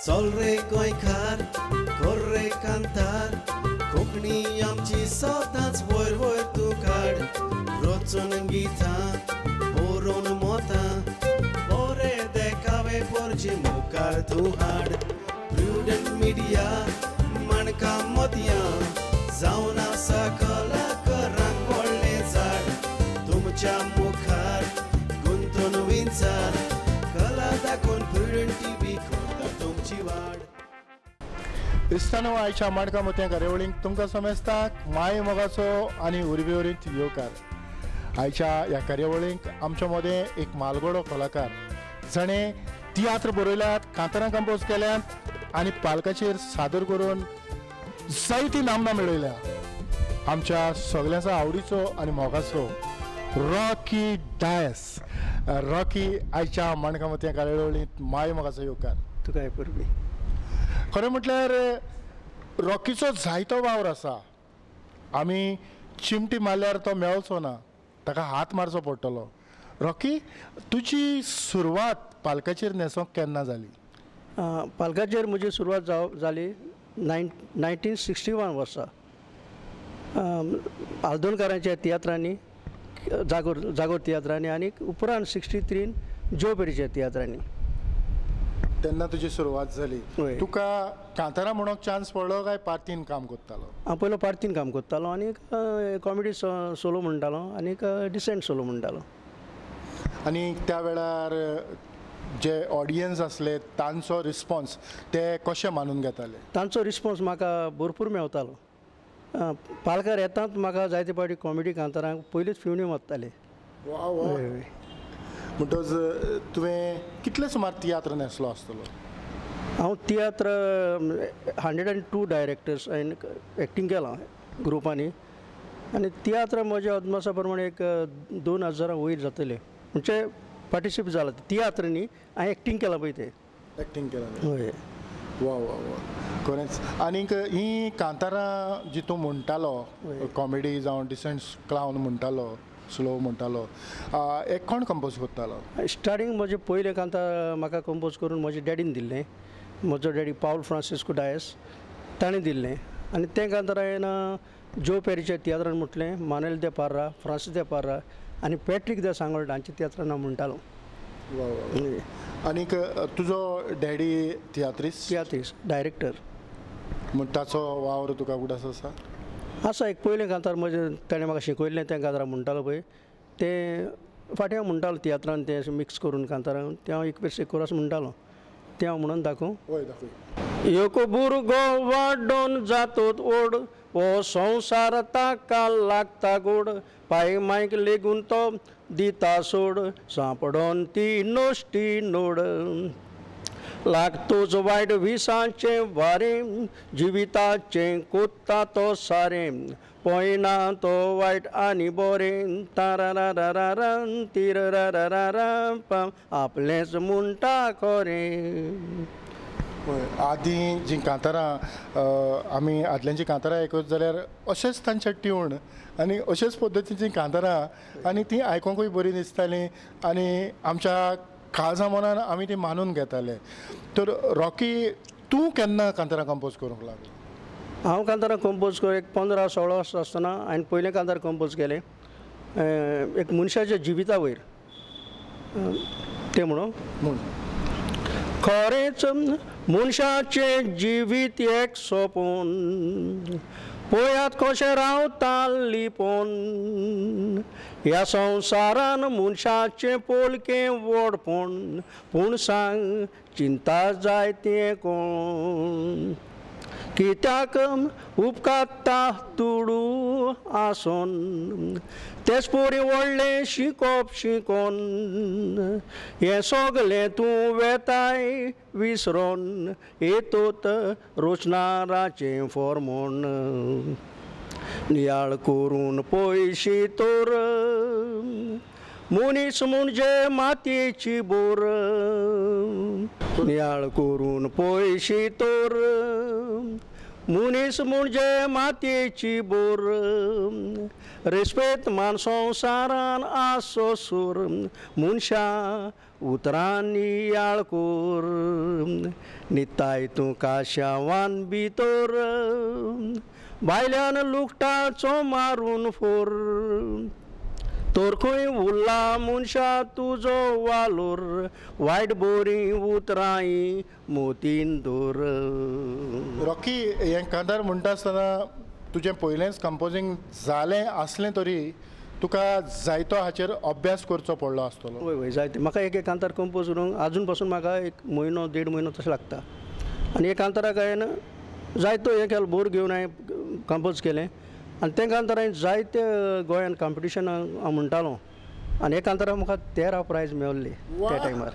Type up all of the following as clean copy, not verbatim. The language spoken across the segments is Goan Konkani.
चल रे गोंयकार कर रे कांतार कोंकणी आमची सदांच वयर वयर तूं काड रचून गितां बरोवन मोतां बरे देखावे पोरचे मुखार तूं हाड प्रुडंट मिडिया माणकां मोतयां जावन आसा कलाकारांक व्हडलें झाड तुमच्या मुखार गुंतून विंचार कला दाखोवन प्रुडंट टीव्ही करता तुमची वाड. इस्तानो आयच्या माणकां मोतयां कार्यावळींक तुमकां समेस्तांक माय मोगाचो आनी उर्बेवरीत येवकार. आयच्या ह्या कार्यावळींक आमच्या मदें एक मालगडो कलाकार जाणें तियात्र बरयल्यात, कांतारां कंपोज केल्यात आनी पालकाचेर सादर करून जायती नामना मेळयल्या. आमच्या सगल्यांचो आवडीचो आनी मोगाचो रॉकी डायस. रॉकी, आयच्या माणकां मोतयां कार्यावळींत माय मोगाचो येवकार. तुका परबी. खरें म्हटल्यार रॉकीचो जायतो वावर आसा. आमी चिमटी मारल्यार तो मेळचो ना, ताका हात मारचो पडटलो. रॉकी, तुजी सुरवात पालकाचेर न्हेसोंक केन्ना जाली? पालकाचेर म्हजी सुरवात जाली 1961 वर्सा आल्दोणकारांच्या तियात्रांनी, जागोर जागोर तियात्रांनी आनी उपरांत 63 जो पेरीच्या तियात्रांनी. तेन्ना तुजी सुरवात जाली. तुका कांतारां म्हणूंक चान्स पडलो काय पार्तीन काम करतालो? हांव पयलो पार्तीन काम करतालो आनी कॉमेडी सोलो म्हणटालो आनी डिसेंट सोलो म्हणटालो. आनी त्या वेळार जे ऑडियन्स आसले तांचो रिस्पॉन्स ते कशे मानून घेताले? तांचो रिस्पॉन्स म्हाका भरपूर मेवतालो. पालकार येतात म्हाका जायते फावटी कॉमेडी कांतारांक पयलींच फिवणी मारताले. वा वा. म्हणटच तुवें कितले सुमार तियात्र न्हेसलो आसतलो? हांव तियात्र 102 डायरेक्टर्स हांवें एक्टींग केलां ग्रुपांनी आनी तियात्र म्हज्या अदमासा प्रमाणे एक 2000 वयर जातले म्हणजे पार्टिसिपेट जाला तियात्र न्ही, हांवें एक्टींग केलां पळय तें. एक्टींग केलां? हय. वा वा वा, खरेंच. आनीक ही कांतारां जी तूं म्हणटालो, कॉमेडी जावं डिसंट क्लावन म्हणटालो, स्लो म्हणटालो, एक कोण कंपोज करतालो? स्टार्टींग म्हजें पयलें कांतार म्हाका कंपोज करून म्हज्या डॅडीन दिल्लें. म्हजो डॅडी पावल फ्रांसिस्को डायस, ताणें दिल्लें आनी तें कांतार हांवें जो पेरीच्या तियात्रान म्हटलें. मानुएल दे पार्रा, फ्रांसीस दे पार्रा आनी पॅट्रीक दे सांगोल्डा हांच्या तियात्रान हांव म्हणटालो. वा वा. आनीक तुजो डॅडी तियात्रिस्ट? तियात्रिस्ट डायरेक्टर. म्हण ताचो वावर तुका उगडास आसा? आसा. एक पयलें कांतार म्हजें ताणें म्हाका शिकयल्लें तें कांतार म्हणटालो पळय तें फाटीं हांव म्हणटालो तियात्रान, तें अशें मिक्स करून कांतारां तें हांव एक पेरस कोरस म्हणटालो. तें हांव म्हणून दाखोवं? हय, दाखय. एक भुरगो वाडोन जातोत ओड, हो संवसार ताका लागता गोड, पाय मायक लेगून तो दिता सोड, सांपडोन ती नश्टी नोड, लागतोच वायट विसांचें वारें, जिविताचें कोत्ता तो सारें, पळयना तो वायट आनी बोरें, तारारारारां तिरारारारां पाम, आपलेंच म्हणटा खरें. आदीं जीं कांतारां आमी आदल्यांचीं कांतारां आयकत जाल्यार अशेंच तांचें ट्यून आनी अशेच पद्दतीचीं कांतारां आनी तीं आयकोंकूय बरीं दिसतालीं आनी आमच्या काळजा मनान आमी ती मानून घेताले. तर रॉकी, तूं केन्ना कांतारां कंपोज करूंक लागलो? हांव कांतारां कंपोज करूं एक 15-16 वर्सां आसतना हांवें पयलें कांतार कंपोज केलें एक मनशाच्या जिविता वयर. तें म्हणून खरेंच मनशाचें जिवीत एक सोंपून, पळयात कशें रावता लिपोन, ह्या संवसारान मनशाचें पोलकें व्हडपण, पूण सांग चिंता जाय तें कोण, कित्याक उपकारता दुडू आसोन, तेच पोरी व्हडलें शिकोप शिकोन, हें सगलें तूं वेताय विसरोन, येतोत रोचनाराचें फॉर्मोन, नियाळ करून पयशी तर मनीस म्हणजे मातयेची बोर, नियाळ करून पयशी तर मनीस म्हणजे मातयेची बोर रेस्पेत मान संवसारान आसो सूर मनशा उतरांनी याळकोर निताय तूं काशावान भितर भायल्यान लुकटाचो मारून फोर तर खंय उरला मनशा तुजो वालोर वायट बोरी उतरां मोतीन दोर. रॉकी, हें कांतार म्हणटा आसतना तुजें पयलेंच कंपोजींग जालें आसलें तरी तुका जायतो हाचेर अभ्यास करचो पडलो आसतलो. वय वय जायते म्हाका एक एक कांतार कंपोज करूंक आजून पासून म्हाका एक म्हयनो देड म्हयनो तशें लागता आनी एक कांताराक हांवें जायतो हें केलो बोर घेवन हांवें कंपोज केलें आनी तें कांतार हांवें जायते गोंयान कॉम्पिटिशनाक हांव म्हणटालो आनी हे कांताराक म्हाका 13 प्रायज मेळ्ळी त्या टायमार.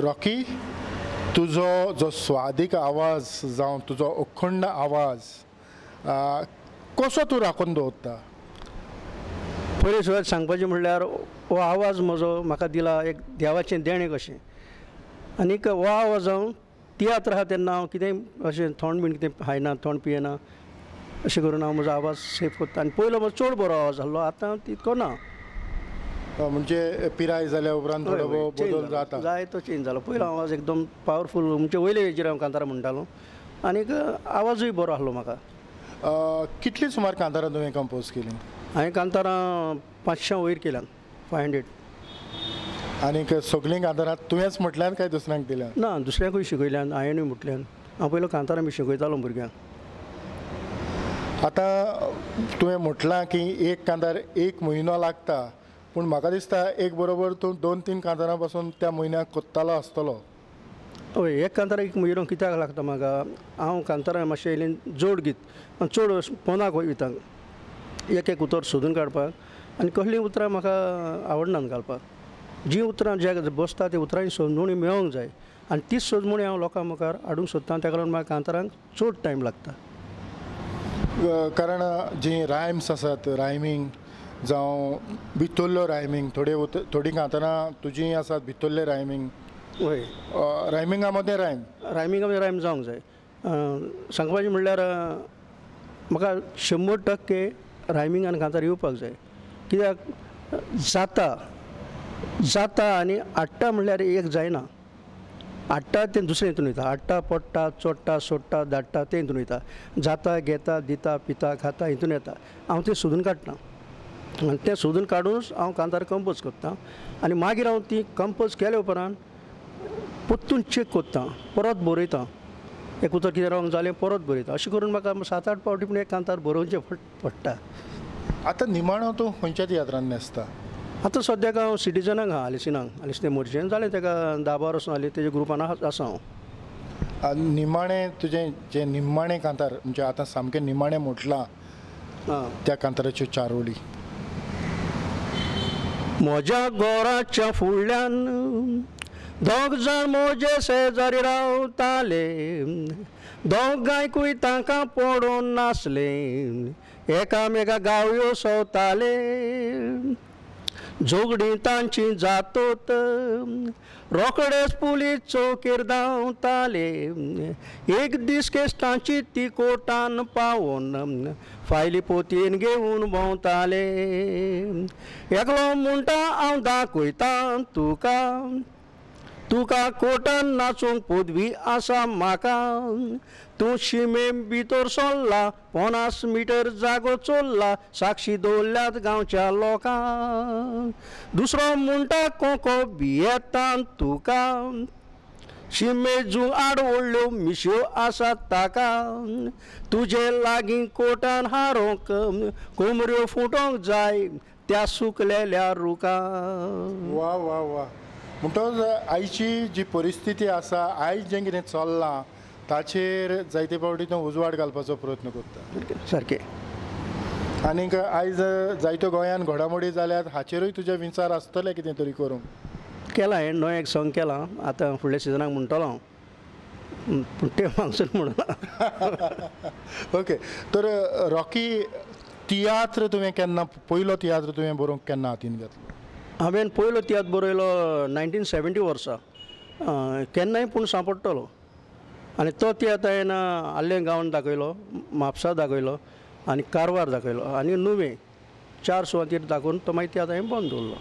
रॉकी, तुजो जो स्वादीक आवाज जावं तुजो अखंड आवाज कसो तूं राखून दवरता? पयलीं सुरवात सांगपाचें म्हणल्यार हो आवाज म्हजो म्हाका दिला एक देवाचें देणें कशें आनीक हो आवाज हांव तियात्र आहा तेन्ना हांव कितेंय अशें थोंड बीन कितें खायना थोंड पियेना अशें करून हांव म्हजो आवाज सेफ करता आनी पयलो म्हजो चड बरो आवाज आसलो आतां तितको ना. म्हणजे पिराय जाल्या उपरांत थोडो बदल जाता, जायतो चेंज जालो. पयलो आवाज एकदम पावरफूल म्हणजे वयले हेजेर हांव कांतारां म्हणटालो आनीक आवाजूय बरो आसलो म्हाका. कितली सुमार कांतारां तुवें कंपोज केली? हांवें कांतारां 500 वयर केल्यात, 500. आनीक सगळीं कांतारां तुवेंच म्हटल्यान काय दुसऱ्यांक दिल्या? ना, दुसऱ्यांकूय शिकयल्यान, हांवेंनूय म्हटल्यान. हांव पयलो कांतारां बी शिकयतालो भुरग्यांक. आतां तुवें म्हटलां की एक कांतार एक म्हयनो लागता, पूण म्हाका दिसता एक बरोबर तूं 2-3 कांतारां पासून त्या म्हयन्याक कोत्तालो आसतलो. हय, एक कांतार एक म्हयनो कित्याक लागता म्हाका, हांव कांतारां मातशें इल्लें जोड गीत चड पोनाक वयता एक एक उतर सोदून काडपाक आनी कसलीं उतरां म्हाका आवडनात घालपाक. जीं उतरां ज्या बसता त्या उतरांची सोदमणी मेळोंक जाय आनी तीच सोदमणी हांव लोकां मुखार हाडूंक सोदता, ताका लागून म्हाका कांतारांक चड टायम लागता. कारण जीं रायम्स आसात, रायमींग जावं भितरल्यो रायमींग, थोडीं कांतारां तुजीं आसात भितरले रायमींग. हय, रायमिंगा मदें रायम, रायमिंगा मदें रायम जावंक जाय. सांगपाचें म्हणल्यार म्हाका 100% रायमिंगान कांतार येवपाक जाय, कित्याक जाता जाता आनी हाडटा म्हणल्यार एक जायना. हाडटा तें दुसरें हितून वयता, हाडटा पडटा चोडटा सोडटा धाडटा तें हितून वयता, जाता घेता दिता पिता खाता हितून येता. हांव तें सोदून काडटा आनी तें सोदून काडूनच हांव कांतार कंपोज करता आनी मागीर हांव ती कंपोज केल्या उपरांत परतून चॅक करता, परत बरयता, एक उतर कितें रॉंग जालें परत बरयता. अशें करून म्हाका 7-8 फावटी पूण एक कांतार बरोवचें पडटा. आतां निमाणो तूं खंयच्या तियात्रान न्हेसता? आतां सद्याक हांव सिटीजनाक आहा, आलिसिनाक, आलिसिने मोर्चेन जालें ताका 10-12 वर्सां जालीं तेजे ग्रुपान आसा हांव. निमाणें तुजें जें निमाणें कांतार म्हणजे आतां सामकें निमाणें म्हटलां त्या कांताराच्यो 4 ओळी. म्हज्या घराच्या फुडल्यान दोग जाण म्हजे शेजारी रावताले, दोगांयकूय तांकां पडोन नासलें, एकामेका गावयो सोवताले, झगडीं तांची जातोत रोखडेच पुलीस चौकेर धांवताले, एक दीस केस तांची ती कोर्टान पावोन फायली पोतयेन घेवन भोंवताले. एकलो म्हणटा हांव दाखयता तुका, तुका कोर्टान नाचूंक पदवी आसा म्हाका, तूं शिमे भितर सरला 50 मिटर जागो चोरला, साक्षी दवरल्यात गांवच्या लोकांक. दुसरो म्हणटा कोंको भियेता तुका, शिमे जू आड व्हडल्यो मिशयो आसात ताका, तुजे लागीं कोर्टान हारोंक कोमऱ्यो फुटोंक जाय त्या सुकलेल्या रुखाक. वा वा वा. म्हणटकच आयची जी परिस्थिती आसा, आयज जें कितें चल्लां ताचेर जायते फावटी तूं उजवाड घालपाचो प्रयत्न करता. सारकें. आनीक आयज जायत्यो गोंयांत घडामोडी जाल्यात हाचेरूय तुजे विचार आसतले कितें तरी करूंक? केलां हांवें नवें एक सोंग केलां, आतां फुडल्या सिजनाक म्हणटलो हांव, पूण तें हांगसर म्हणना. ओके, तर रॉकी, तियात्र तुवें केन्ना पयलो तियात्र तुवें बरोवंक केन्ना हातीन घेतलो? हांवें पयलो तियात्र बरयलो 1970 वर्सा, केन्नाय पूण सांपडटलो. आनी तो तियात्र हांवें आल्लें गांवान दाखयलो, म्हापसा दाखयलो आनी कारवार दाखयलो आनी नुवें 4 सुवातीर दाखोवन तो मागीर तियात्र हांवें बंद दवरलो.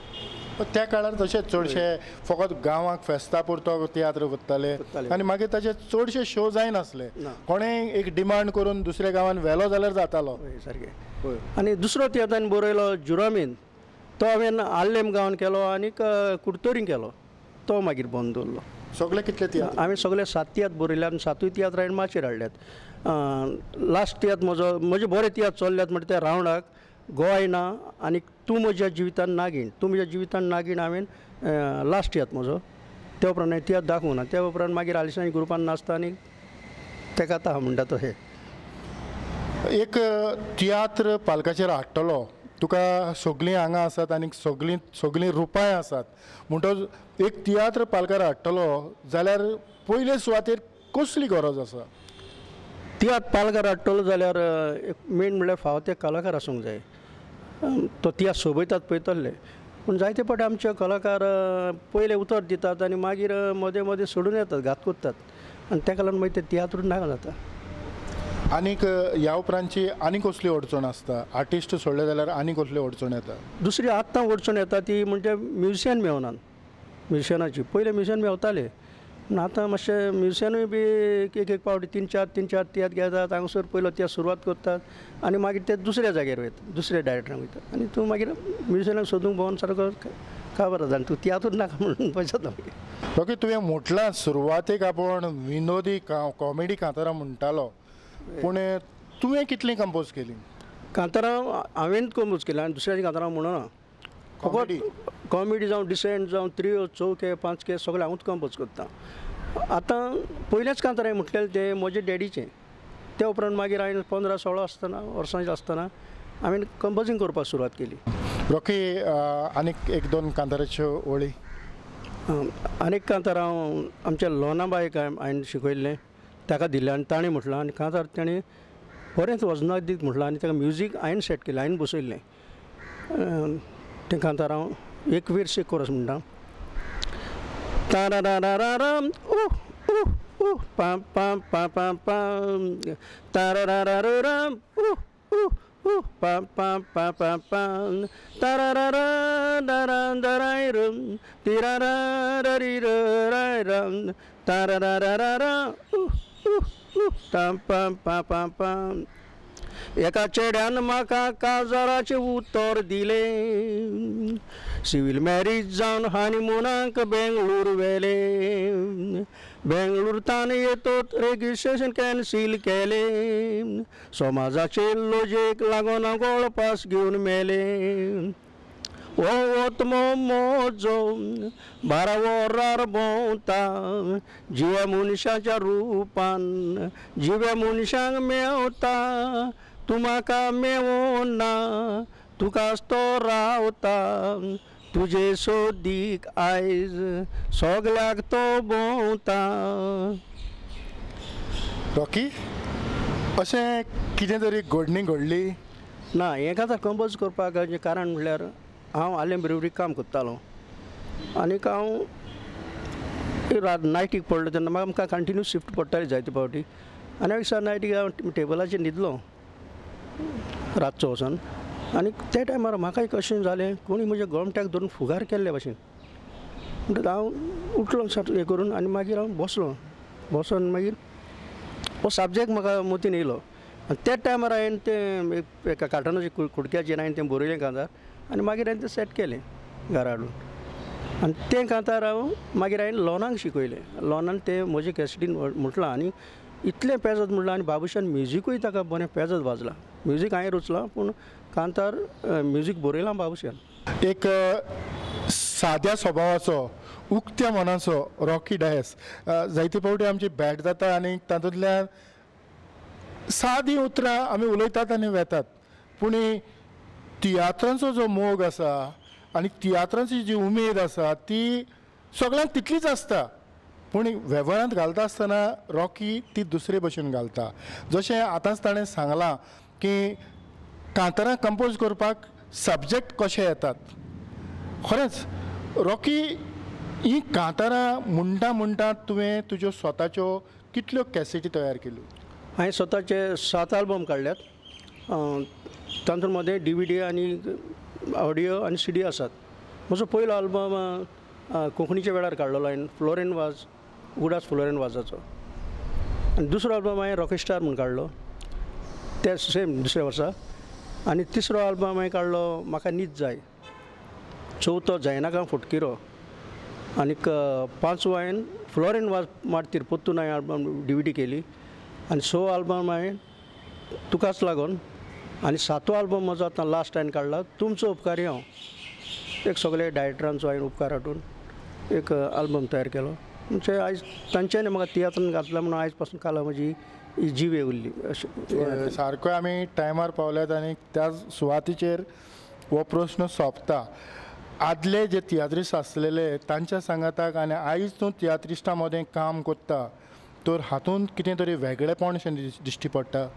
त्या काळार तशें चडशे फकत गांवाक फेस्ता पुरतो तियात्र करताले आनी मागीर ताचे चडशे शो जायनासले. कोणें एक डिमांड करून दुसऱ्या गांवान व्हेलो जाल्यार जातालो. सारकें. आनी दुसरो तियात्र हांवें बरयलो जुरामीन, तो हांवें आल्लेम गांवान केलो आनी कुडतरी केलो, तो मागीर बंद दवरलो. सगळे कितले तियात्र? हांवें सगळे 7 तियात्र बरयले आनी 7 तियात्र हांवें माचयेर हाडल्यात. लास्ट तियात्र म्हजो, म्हजे बरे तियात्र चल्ल्यात म्हणटा त्या रावंडाक गोंय ना आनी तूं म्हज्या जिवितान नागीण, तूं म्हज्या जिवितान नागीण हांवें लास्ट तियात्र म्हजो. त्या उपरांत हांवें तियात्र दाखोवंक ना. त्या उपरांत मागीर आलिसांनी ग्रुपान नाचता आनी तेका आतां हांव म्हणटा तशें. एक तियात्र पालकाचेर हाडटलो तुका सगळीं आंगां आसात आनी सगळीं सगळीं रुपांय आसात, म्हणटच एक तियात्र पालकार हाडटलो जाल्यार पयले सुवातेर कसली गरज आसा? तियात्र पालकार हाडटलो जाल्यार एक मेन म्हणल्यार फावो ते कलाकार आसूंक जाय. तो तियात्र सोबयतात पळयतले, पूण जायते फावटी आमचे कलाकार पयले उतर दितात आनी मागीर मदें मदें सोडून येतात, घात करतात आनी ताका लागून मागीर ते तियात्रूच नाका जाता. आनीक ह्या उपरांतची आनी कसली अडचण आसता? आर्टिस्ट सोडले जाल्यार आनी कसली अडचण येता? दुसरी आत्तां अडचण येता ती म्हणजे म्युझियन मेळनात. म्युझियनाची पयले म्युझियन मेवताले, पूण आतां मातशें म्युझियनूय बी एक एक पावटी 3 4 तियात्र घेतात, हांगासर पयलो तियात्र सुरवात करतात आनी मागीर ते दुसऱ्या जाग्यार वयता, दुसऱ्या डायरेक्टरांक वयता आनी तूं मागीर म्युझियनाक सोदूंक भोंवन सारको काबार जाता आनी तूं तियात्रूच नाका म्हणून पयसो मागीर. ओके, तुवें म्हटलां सुरवातेक आपूण विनोदी कॉमेडी कांतारां म्हणटालो, पूण तुवें कितलीं कंपोज केली? कांतारां हांवें कंपोज केली आनी दुसऱ्याची कांतारां म्हणना. कॉमेडी कॉमेडी जावं डिसेंट जावं त्रियो चौके पांचके सगळें हांवूच कंपोज करता. आतां पयलेंच कांतार हांवें म्हटलेलें तें म्हजे डॅडीचें. त्या उपरांत मागीर हांवें 15-16 आसतना वर्सांचें आसतना हांवें कंपोजींग करपाक सुरवात केली. रॉकी, आनीक 1-2 कांताराच्यो ओळी. आनीक कांतार हांव आमच्या लोनाबायक हांवें शिकयल्लें, ताका दिलें आनी ताणें म्हटलां आनी कांतार ताणें बरेंच वजनाक दीत म्हटलां आनी ताका म्युजीक हांवें सेट केलें, हांवें बसयल्लें. तें कांतार हांव एक वेर्स एक कोरस म्हणटा. ताराराराराम ऊ ऊ ऊ पां पां पां पां पां ताराराराराम ऊ ऊ ऊ पां पां पां पां पां तारारारारारारायरम तिरारारीरायरम तारारारारा ऊ ऊ ऊ तां पां पां पां पां. एका चेड्यान म्हाका काजाराचें उतर दिलें, सिवील मॅरीज जावन हनिमुनाक बेंगळूर व्हेलें, बेंगळूर तान येतोत रेजिस्ट्रेशन कॅन्सील केलें, समाजाचे लोजेक लागून गोळपास घेवन मेलें. हो वतमो मोजो 12 वरार भोंवता, जिव्या मनशाच्या रुपान जिव्या मनशांक मेवता, तूं म्हाका मेवना तुकाच तो रावता, तुजे सोदीक आयज सगल्याक तो भोंवता. रॉकी, अशें कितें तरी घडणी घडली ना? हें कांतार कंपोज करपाक कारण म्हणल्यार हांव आलेम ब्रेवरीक काम करतालो आनीक हांव रात नायटीक पडलो तेन्ना म्हाका आमकां कंटिन्यू शिफ्ट पडटाली जायते फावटी आनी एक दिसा नायटीक हांव टेबलाचेर न्हिदलो रातचो वचोन आनी त्या टायमार म्हाका एक अशें जालें कोणी म्हज्या गोमट्याक धरून फुगार केल्ले भाशेन. म्हणटकच हांव उठलो हें करून आनी मागीर हांव बसलो, बसोन मागीर हो सब्जेक्ट म्हाका मतीन येयलो आनी त्या टायमार हांवें तें एका कार्टनाच्या कुडक्याचेर हांवें तें बरयलें कांतार आनी मागीर हांवें तें सेट केलें घरा हाडून आनी तें कांतार हांव मागीर हांवें लॉनाक शिकयलें. लॉनान तें म्हजे कॅसेटीन म्हटलां आनी इतलें पेजत म्हटलां आनी बाबूशान म्युजिकूय ताका बरें पेजत वाजलां. म्युजीक हांवें रचलां पूण कांतार म्युजीक बरयलां बाबूशान. एक साद्या स्वभावाचो उक्त्या मनाचो रॉकी डायस जायते फावटी आमची भेट जाता आनी तातूंतल्यान सादी उतरां आमी उलयतात आनी वेतात, पूण तियात्रांचो जो मोग आसा आनी तियात्रांची जी उमेद आसा ती सगळ्यांक तितलीच आसता, पूण वेव्हारांत घालता आसतना रॉकी ती दुसरे भशेन घालता. जशें आतांच ताणें सांगलां की कांतारां कंपोज करपाक सब्जेक्ट कशे येतात. खरेंच रॉकी ही कांतारां म्हणटा म्हणटा तुवें तुज्यो स्वताच्यो कितल्यो कॅसेटी तयार केल्यो? हांवें स्वताचे 7 आल्बम काडल्यात. तातूंत मदें DVD आनी ऑडियो आनी CD आसात. म्हजो पयलो आल्बम कोंकणीच्या वेळार काडलेलो हांवें, फ्लोरेन वाज, उगडास फ्लोरेन वाजाचो. आनी दुसरो आल्बम हांवें रॉकस्टार म्हूण काडलो, ते सेम दुसऱ्या वर्सा. आनी तिसरो आल्बम हांवें काडलो म्हाका नीद जाय, चवथो जायनाका फुटकिरो, आनीक पांचवो हांवें फ्लोरेन वाज मार्तीर परतून हांवें आल्बम DVD केली. आनी सवो आल्बम हांवें तुकाच लागून. आनी सातवो आल्बम म्हजो आतां लास्ट हांवें काडला तुमचो उपकारी हांव, एक सगळे डायरेक्टरांचो हांवें उपकार हाडून एक आल्बम तयार केलो. म्हणजे आयज तांच्यानी म्हाका तियात्रान घातला म्हणून आयज पासून काल म्हजी जिवे उरली. अशें सारको आमी टायमार पावल्यात आनी त्या सुवातीचेर हो प्रस्न सोंपता. आदले जे तियात्रिस्ट आसलेले तांच्या सांगाताक आनी आयज तूं तियात्रिस्टां मदें काम करता तर हातूंत कितें तरी वेगळेपण शें दिश्टी पडटा?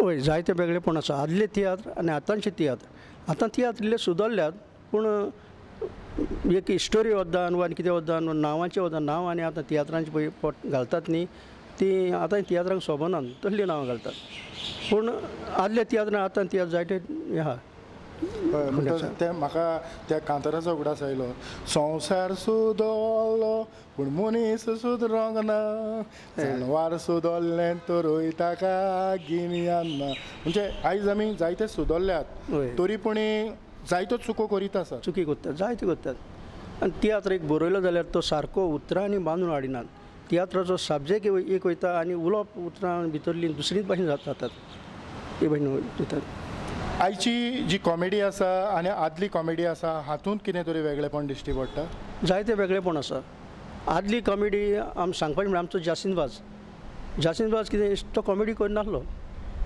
हय, जायते वेगळेपण आसा. आदले तियात्र आनी आतांचे तियात्र, आतां तियात्र इल्ले सुदरल्यात पूण एक स्टोरी वद्दान वा कितें वद्दान नांवांचे वद्दान नांव आनी आतां तियात्रांचे पळय पोट घालतात न्ही ती आतां तियात्रांक सोबनात तसलीं नांवां घालतात. पूण आदले तियात्र आतां तियात्र जायते हें आहा. तें म्हाका त्या कांताराचो उगडास आयलो, संवसार सुदरलो पूण मनीस सुदरोंक ना, जानवार सुदरलें तरूय ताका गिन्यान ना. म्हणजे आयज आमी जायते सुदरल्यात तरी पूण जायत्यो चुको करीत आसात, चुकी करतात, जायत्यो करतात. आनी तियात्र एक बरयलो जाल्यार तो सारको उतरांनी बांदून हाडिनात. तियात्राचो सब्जेक्ट एक वयता आनी उलोवप उतरां भितरलीं दुसरीच भाशेन जातात, ते भाशेन दितात. आयची जी कॉमेडी आसा आनी आदली कॉमेडी आसा हातूंत कितें तरी वेगळेपण दिश्टी पडटा? जायते वेगळेपण आसा. आदली कॉमेडी आम सांगपाचें म्हणल्यार आमचो जासीन वाज, जासीन वाज कितें तो कॉमेडी करनासलो,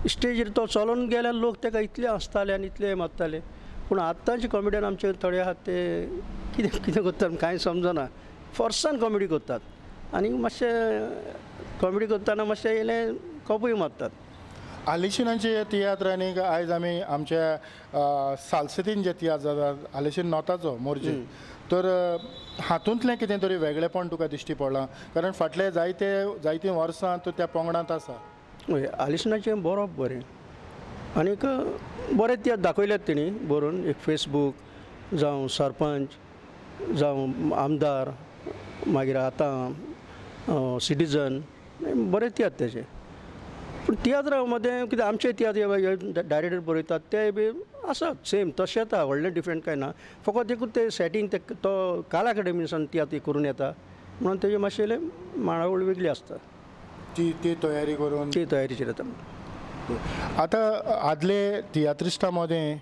स्टेजीर तो चलोन गेल्यार लोक ताका इतले हांसताले आनी इतले मारताले. पूण आतांचे कॉमेडियन आमचे थोडे आहात ते कितें कितें करतात कांय समजना, फोर्सान कॉमेडी करतात आनी मातशें कॉमेडी करतना मातशें इल्लें कोपूय मारतात. आलेशिनाचे तियात्र आनी आयज आमी आमच्या सालसेतीन जे तियात्र जातात आलेशीन नोताचो मोरजे, तर हातूंतलें कितें तरी वेगळेपण तुका दिश्टी पडलां? कारण फाटले जायते जायतीं वर्सां तूं त्या पंगडांत आसा. हय, आलेशिनाचें बरोवप बरें आनीक बरें तियात्र दाखयल्यात तेणी बरोवन, एक फेसबूक जावं सरपंच जावं आमदार, मागीर आतां सिटीजन, बरें तियात्र तेजे. पूण तियात्रा मदें कितें आमचे तियात्र डायरेक्टर बरयतात ते बी आसात सेम तशेंच आहा, व्हडलें डिफरंट कांय ना. फकत एकूच ते सेटींग ते तो काला अकॅडमीसान तियात्र करून येता म्हणून तेजे मातशें मांडावळ वेगळी आसता, ती ती तयारी करून ती तयारीचेर येता. आतां आदले तियात्रिस्टां मदें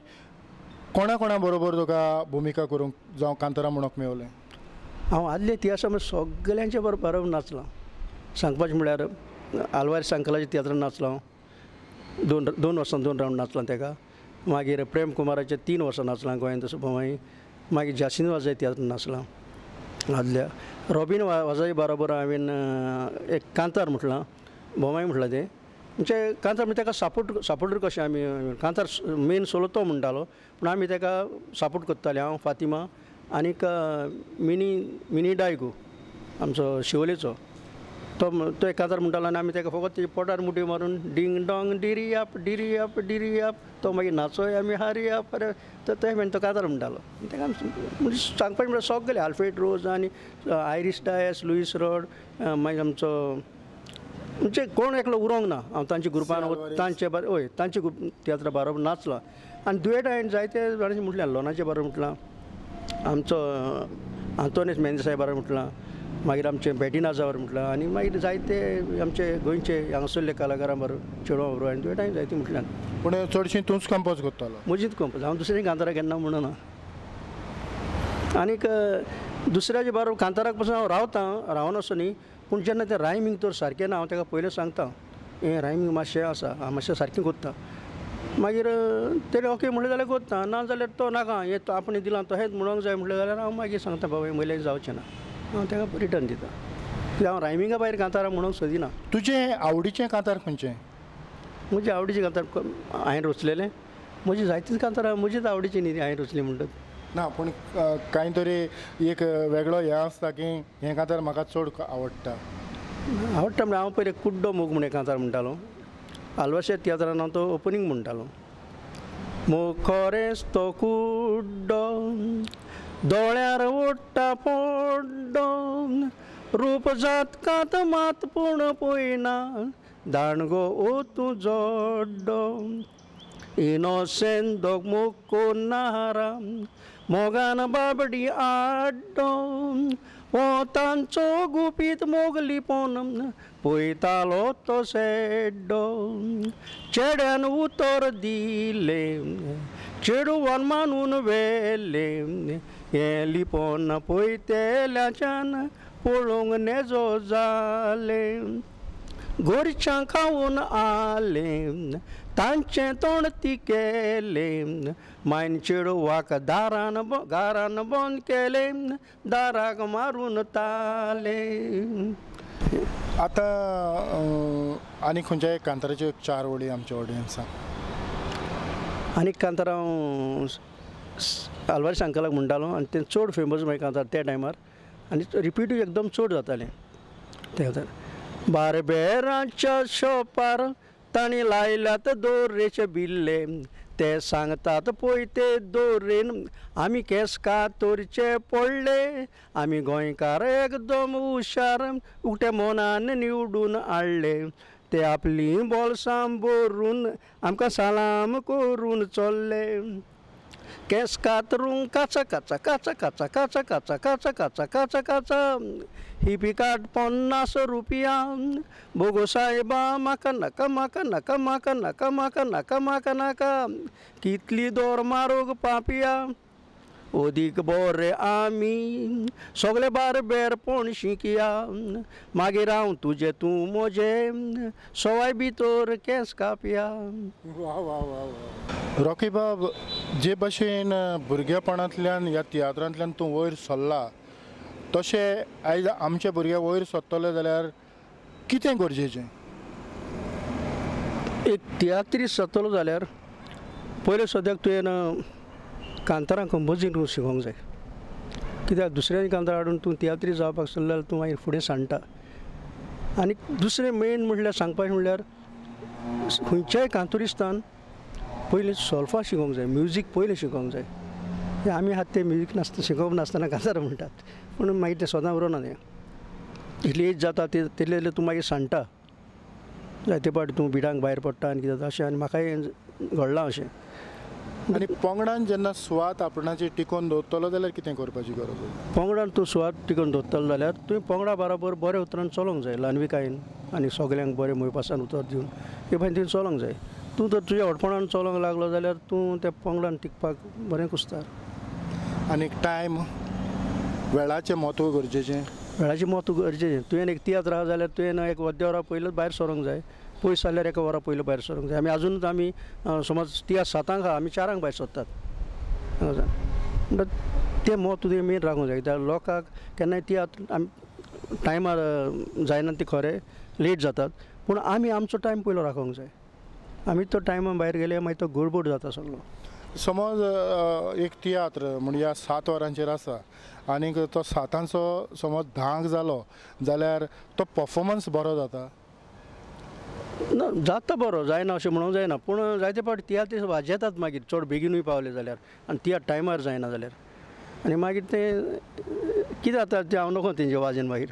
कोणा कोणा बरोबर तुका भुमिका करूंक जावं कांतारां म्हणूंक मेवलें? हांव आदले तियात्रा मदें सगल्यांचे बरोबर नाचलां. सांगपाचें म्हणल्यार आलवार सांकलाच्या तियात्रान नाचलो हांव, दोन वर्सां 2 रावंड नाचलां तेका. मागीर प्रेम कुमाराचे 3 वर्सां नाचलां गोंयांत तसो भोंवाई. मागीर जासीन वाजाच्या तियात्रान नाचलां आदल्या. रॉबीन वाजाच्या बरोबर हांवें एक कांतार म्हटलां, भोंवाई म्हटलां तें. म्हणजे कांतार म्हणजे ताका सपोर्टर कशें आमी कांतार मेन सोलो तो म्हणटालो पूण आमी ताका सपोर्ट करताले, हांव फातिमा आनीक मिनी डायगो आमचो शिवोलेचो, तो एक कांतार म्हणटालो आनी आमी ताका फकत तेजे पोटार मुठी मारून डिंग डोंग डिरी आप डिरी आप डिरी आप, तो मागीर नाचोय आमी हारी आप, तर ते म्हणटा तो कांतार म्हणटालो. ताका म्हणजे सांगपाचें म्हणल्यार सगळे आल्फ्रेड रोज आनी आयरीश डायस, लुईस रोड, मागीर आमचो म्हणजे कोण एकलो उरोंक ना. हांव तांच्या ग्रुपान तांचे हय तांचे ग्रुप तियात्रा बरोबर नाचलां आनी दुयेट हांवें जायते जाणांचे म्हटलें, लोनाचे बरोबर म्हटलां, आमचो आंतोनेस मेंदे साहेब बरोबर म्हटलां, मागीर आमचे बेटिनाजावर म्हटलां, आनी मागीर जायते आमचे गोंयचे हांगासरले कलाकारां बरोबर चेडवां बरोबर आनी दुयेट हांवें जायते म्हटल्यान. पूण चडशीं तूंच कंपोज करतालो? म्हजीच कंपोज, हांव दुसऱ्या कांतारां केन्ना म्हणना. आनीक दुसऱ्याचे बरोबर कांताराक पसून हांव रावतां, रावनासो न्ही, पूण जेन्ना तें रायमींग तर सारकें ना हांव ताका पयलें सांगता, हें रायमींग मातशें आसा, हांव मातशें सारकें करता. मागीर तेणें ओके म्हणलें जाल्यार करता, ना जाल्यार तो नाका हें तो आपणें दिलां तशेंच म्हणूंक जाय म्हणलें जाल्यार हांव मागीर सांगता बाबा हें म्हळ्यार जावचें ना, हांव ताका रिटर्न दिता. कित्याक हांव रायमिंगा भायर कांतारां म्हणूंक सोदिना. तुजें आवडीचें कांतार खंयचें? म्हजें आवडीचें कांतार हांवें रचलेलें, म्हजी जायतीच कांतारां म्हजीच आवडीची न्ही हांवें रचलीं म्हणटच ना, पूण कांय तरी एक वेगळो हें आसता की हें कांतार म्हाका चड आवडटा. आवडटा म्हळ्यार हांव पयलें कुड्डो मोग म्हण एक कांतार म्हणटालो. आलवाशे तियात्रान हांव तो ओपनींग म्हणटालो. मोग खरेंच तो कुड्डो दोळ्यार ओडटा पड्डो रूप जातकांत मात पूण पळयना दाणगो ओ तूं जोड्डो इनोसेंट दोग मोग नारा मोगान बाबडी आड्डो हो तांचो गुपीत मोग लिपोन पळयतालो तो शेड्डो चेड्यान उतर दिलें चेडवान मानून व्हेलें हें लिपोन पळयतल्याच्यान पळोवंक नेजो जालें गोरच्यां खावन आलें तांचें तोंड तिकेलें मायन चेडवाक दारान घरान बंद केलें दाराक मारून तालें. आतां आनी खंयच्या एक कांताराच्यो एक चार वळी आमच्या ऑडियन्साक. आनी कांतार हांव आलवारी अंकलाक म्हणटालो आनी तें चड फेमस मागीर कांतार त्या टायमार आनी रिपीटूय एकदम चड जातालें तें कांतार. बारबेराच्या शॉपार तांणी लायल्यात दोरेचे बिल्ले ते सांगतात पळय ते दोरेन आमी केंस कातरचे पडले आमी गोंयकार एकदम हुशार उकट्या मनान निवडून हाडले ते आपली बोल्सां भरून आमकां सलाम करून चल्ले केंस कातरूंक काचा काचा काचा काचा काचा काचा काचा काचा काचा काचा ही पिकाट 50 रुपया बोगो साहेबा म्हाका नाका म्हाका नाका म्हाका नाका म्हाका नाका म्हाका नाका कितली दोर मारूंक पापया ओदीक बोरे आमी सगळे बारबेरपण शिकया मागीर हांव तुजें तूं म्हजें सवाय भितर केंस कापया. वा वा वा वा. रॉकी बाब, जे भशेन भुरगेपणांतल्यान ह्या तियात्रांतल्यान तूं वयर सरला तशें आयज आमचे भुरगे वयर सरतले जाल्यार कितें गरजेचें? एक तियात्रीस्त जातलो जाल्यार पयलें सद्याक तुवें कांतारां कंपोजींग करूंक शिकोंक जाय. कित्याक दुसऱ्यांनी कांतार हाडून तूं तियात्रीस्त जावपाक सोदलो जाल्यार तूं मागीर फुडें सांडटा. आनी दुसरें मेन म्हणल्यार सांगपाचें म्हणल्यार खंयच्याय कांतुरिस्तान पयलीं सोल्फा शिकोंक जाय, म्युजीक पयलीं शिकोंक जाय. आमी आहात तें म्युजीक नासतना शिकोवप नासतना कांतार म्हणटात पूण मागीर तें सदां उरना. तें इतली एज जाता तितले तितलें तूं मागीर सांडटा जायते फावटी तूं बिडांक भायर पडटा आनी कितें जाता अशें. आनी म्हाकाय घडलां अशें. आनी पंगडान जेन्ना सुवात आपणाची टिकोवन दवरतलो जाल्यार कितें करपाची गरज आसा? पंगडान तूं सुवात टिकोवन दवरतलो जाल्यार तुवें पंगडा बराबर बरें उतरान चलोवंक जाय, ल्हानविकायेन आनी सगल्यांक बरें मोयपासान उतर दिवन हे भाशेन तुवें चलोवंक जाय. तूं जर तुज्या व्हडपणान चलोवंक लागलो जाल्यार तूं त्या पंगडान टिकपाक बरें कुस्तार. आनी टायम वेळाचें म्हत्व गरजेचें. वेळाचें म्हत्व गरजेचें. तुवें एक तियात्र आसा जाल्यार तुवें एक अर्द्या वरां पयलींच भायर सरूंक जाय, पयस जाल्यार एका वरां पयलीं भायर सरूंक जाय. आमी आजुनूच आमी समज तियात्र 7 आहा आमी 4 भायर सरतात. म्हणटा तें म्हत्व तुवें मेन राखूंक जाय. कित्याक लोकांक केन्नाय तियात्र आमी टायमार जायना ती खरें लेट जातात पूण आमी आमचो टायम पयलो राखूंक जाय. आमी तो टायमा भायर गेले मागीर तो गडबड जाता सगळो. समज एक तियात्र म्हणया 7 वरांचेर आसा आनीक तो 7 समज 10 जालो जाल्यार तो परफॉर्मन्स बरो जाता ना? जाता बरो जायना अशें म्हणूंक जायना पूण जायते फावटी तियात्र वाजेतात मागीर चड बेगिनूय पावले जाल्यार आनी तियात्र टायमार जायना जाल्यार आनी मागीर तें कितें जाता तें हांव नको तेंचे वाजेन मागीर.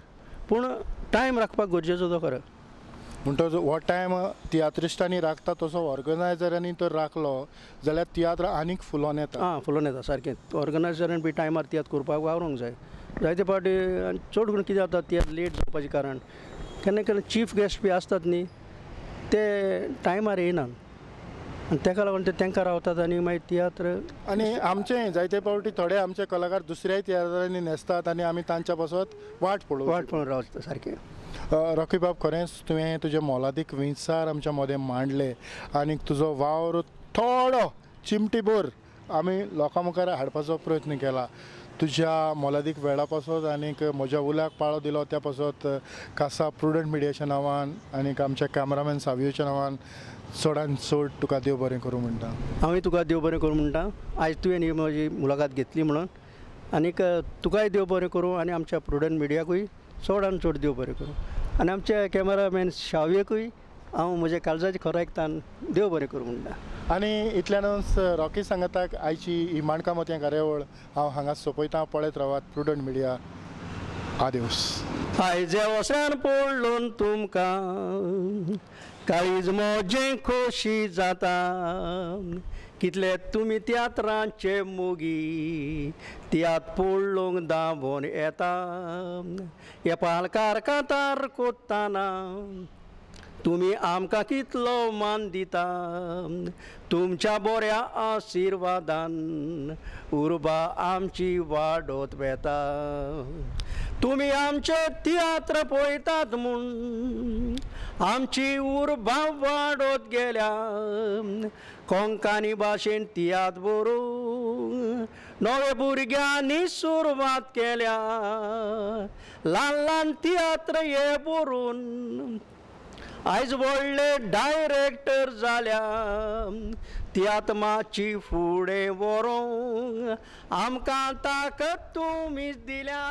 पूण टायम राखपाक गरजेचो तो खरो. म्हणटच हो टायम तियात्रिस्टांनी राखता तसो ऑर्गनायजरांनी तर राखलो जाल्यार तियात्र आनीक फुलोन येता. आं, फुलोन येता सारकें. ऑर्गनायजरान बी टायमार तियात्र करपाक वावरूंक जाय. जायते फावटी आनी चड करून कितें जाता तियात्र लेट जावपाचें कारण केन्ना केन्ना चीफ गेस्ट बी आसतात न्ही ते टायमार येयनात आनी ताका लागून ते तांकां रावतात आनी मागीर तियात्र. आनी आमचे जायते फावटी थोडे आमचे कलाकार दुसऱ्याय तियात्रांनी न्हेसतात आनी आमी तांच्या पासत वाट पळोवन रावता सारकें. रॉकी बाब, खरेंच तुवें तुजे मोलादीक विचार आमच्या मदें मांडले आनी तुजो वावर थोडो चिमटीभर आमी लोकां मुखार हाडपाचो प्रयत्न केला. तुज्या मोलादीक वेळा पासत आनीक म्हज्या उल्याक पाळो दिलो त्या पासत खासा प्रुडंट मिडियाच्या नांवान आनीक आमच्या कॅमरामॅन सावियोच्या नांवान चडान चड तुका देव बरें करूं म्हणटा. हांवूय तुका देव बरें करूं म्हणटा. आयज तुवें ही म्हजी मुलाखत घेतली म्हणून आनीक तुकाय देव बरें करूं आनी आमच्या प्रुडंट मिडियाकूय चडान चड देव बरें करूं. आनी आमच्या कॅमेरामॅन शावयेकूय हांव म्हज्या काळजाचे खोरायकतान देव बरें करूं म्हणटा. आनी इतल्यानूच रॉकी सांगाताक आयची ही माणकां मोतयां कार्यावळ हांव हांगा सोंपयतां. पळयत रावात प्रुडंट मिडिया. आदेवस. आयज वसान पडलोन तुमकां काळीज म्हजें खोशी जाता, कितले तुमी तियात्रांचे मोगी तियात्र पळोवंक दांबोन येता, हे पालकार कांतार कोत्ताना तुमी आमकां कितलो मान दिता, तुमच्या बऱ्या आशिर्वादान उर्बा आमची वाडत वेता, तुमी आमचे तियात्र पळयतात म्हूण आमची उर्बा वाडत गेल्या, कोंकणी भाशेन तियात्र बरोवंक नवे भुरग्यांनी सुरवात केल्या, ल्हान ल्हान तियात्र हे बरोवन आयज व्हडले डायरेक्टर जाल्या, तियात्र मातशी फुडें व्हरोंक आमकां ताकद तुमीच दिल्या.